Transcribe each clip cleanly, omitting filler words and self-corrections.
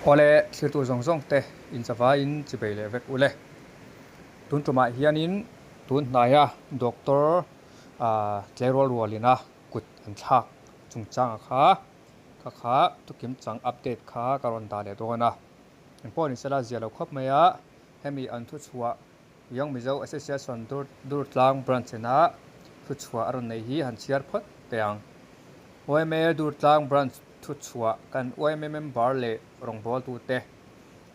Awle, thlirtu zawng zawng te inchavain chibei leh vek ule. Tun tumah hianin tun hnaia Doctor tleirawl rualina kut an thlak chungchanga kha kha kha tukim chang update kha ka rawn dah leh dawn a. Engpawh ni sela zia lo khawp mai a, hemi an thuchhuah Young Mizo Association Durtlang Branch ina thuchhuah a rawn nei hi han chhiar phawt teh ang. Yma Durtlang Branch thuchhuah kan yma member leh rawngbawltute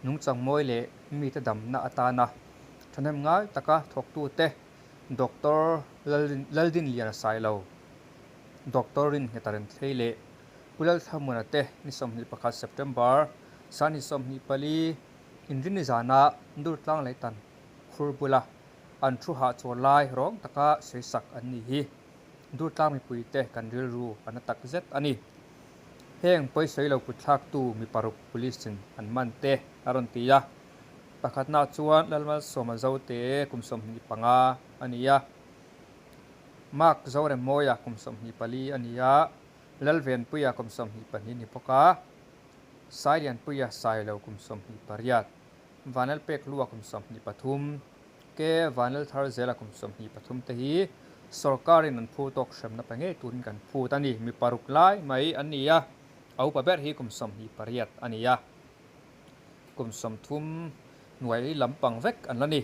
nungchang mawi leh mite damna atana thahnem ngai taka thawktute Doctor Laldinliana Sailo, Doctor Rinnghet Renthlei leh Pu Lalthlamuana te ni 21 September sani 24 Inrinni zana Durtlang Leitan khur bula an thu hahchawl lai rawng taka sawisak an ni hi Durtlang mipuite kan rilru a na tak zet a ni. Heng pawisawi lo kutthlaktu mi paruk police in an man te a rawn ti a. Pakhatna chuan Lalmalsawma Zote kum 25 a ni a, Mark Zoremmawia kum 24 a ni a, Lalvenpuia kum 22 ni bawk a, Sailianpuia Sailo kum 28, Vanlalpekhlua kum 23, Ke Vanlaltharzela kum 23 te hi sorkarin an phu tawk hremna pe ngei turin kan phut a ni. Mi paruk lai mai an ni a, a upa ber hi kum 28 a ni a, kum 30 hnuai lampang vek an la ni.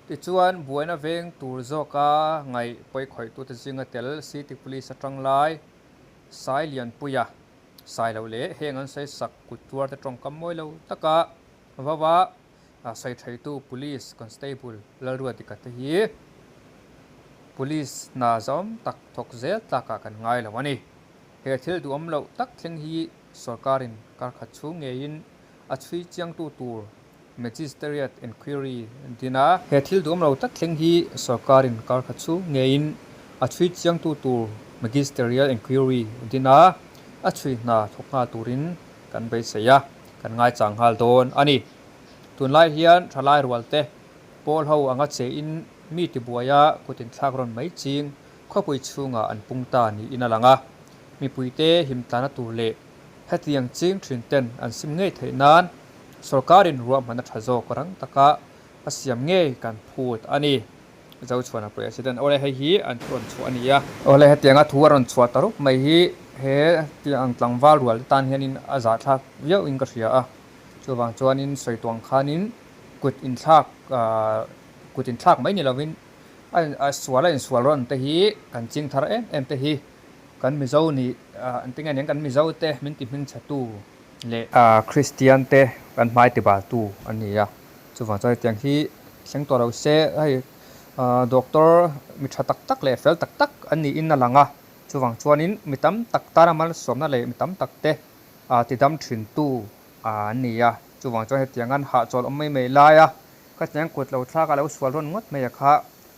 Tichuan, buaina veng tur zawka ngaih pawikhawih-tute zinga tel City Police atang lai Sailianpuia Sailo leh heng an sawi sak kut tuarte tawngkam mawi lo taka vava sawi theitu Police Constable Lalruatika te hi Police hna zawm tak thawk zel tlakah kan ngai lo a ni. He thil duhawm loh tak thleng hi sorkarin kar khat chhung ngeiin a chhui chiangtu tur Magisteriate Enquiry din a. He thil duhawm lo tak thleng hi sorkarin kar khat chhung ngeiin a chhui chiangtu tur Magisterial Enquiry din a, a chhui hna thawk nghal turin kan beisei a, kan ngaichang nghal dawn a ni. Tunlai hian thalai rualte pawl ho anga che in mi tibuaia kut inthlak rawn mai ching khawpui chhungah an pung ta niin a lang a, mipuite himtlana tur leh hetiang ching thin ten an sim ngei theih nan sorkarin ruahmanna tha zawk rang taka a siam ngei kan phut a ni. Zochhuana President, Awle hei hi an thu rawn chhuah a ni a. Awle hetianga thu a rawn chhuah ta rup mai hi he tiang tlangval rual te tan hianin a zahthlak viau in ka hria a. Chuvang chuanin sawi tuang khanin kut inthlak kut inthlak mai ni lovin a sual a insual rawn te hi kan ching thar em em te hi kan Mizo nih an ti nge niang kan Mizo te min ti hmingchhe tu leh Kristian te kan hmai ti bal tu an ni a. Chuvang chuan hetiang hi thleng tawh lo se hei doctor mi tha tak tak leh fel tak tak an niin a lang a, chuvang chuanin mi tam tak tana malsawmna leh mi tam tak te ti dam thin tu an ni a, chuvang chuan hetiang an hahchawl awm mai mai lai a, khatiang kut lo thlak a lo sual rawn ngawt mai a kha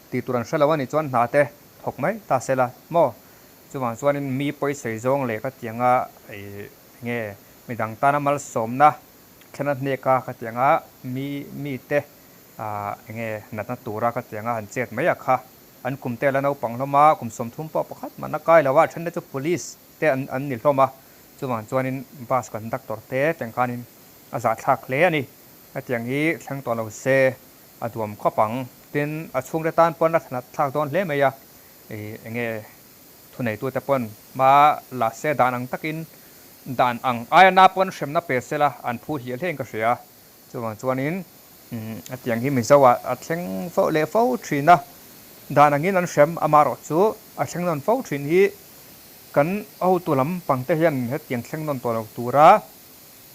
tih tur an hre lo a nih chuan hna te thawk mai ta se la maw, chuvang chuanin mi pawisawi zawng leh khatianga eng nge midang tana malsawmna Thlen a hnek a khatianga mi mite enge natna tura khatianga han chet mai a kha. An kum te a la naupang hlawm a, kum 30 pawh pakhat mahna kai lo a, a then te chu police te an an ni hlawm a, chuvang chuanin bus conductor te teng khanin a zahthlak hle a ni. Hetiang hi thleng tawh lo se a duam khawp ang. Tin, a chhungte tan pawn a thlnat thlak dawn hle mai a, enge Thuneitute pawn hma la se dan ang takin dan ang aia na pawn hremna pe sela an phu hliah hliahin ka hria. Chuvang chuanin hetiang hi Mizo ah a thleng fo leh fo thin a, dan angin an hrem amaherawh chu a thleng nawn fo thin hi kan hotu lam pangte hian hetiang thleng nawn tawh lo tura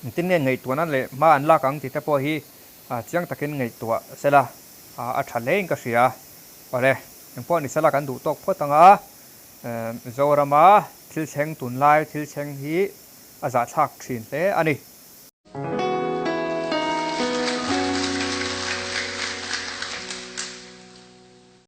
engtin nge ngaihtuahna leh hma an lak ang tih te pawh hi chiang takin ngaihtuah sela a tha hlein ka hria. Awle, engpawh ni sela kan duh tawk phawt ang a, Mizorama thil thleng tunlai thil thleng hi a zahthlak thin hle a ni.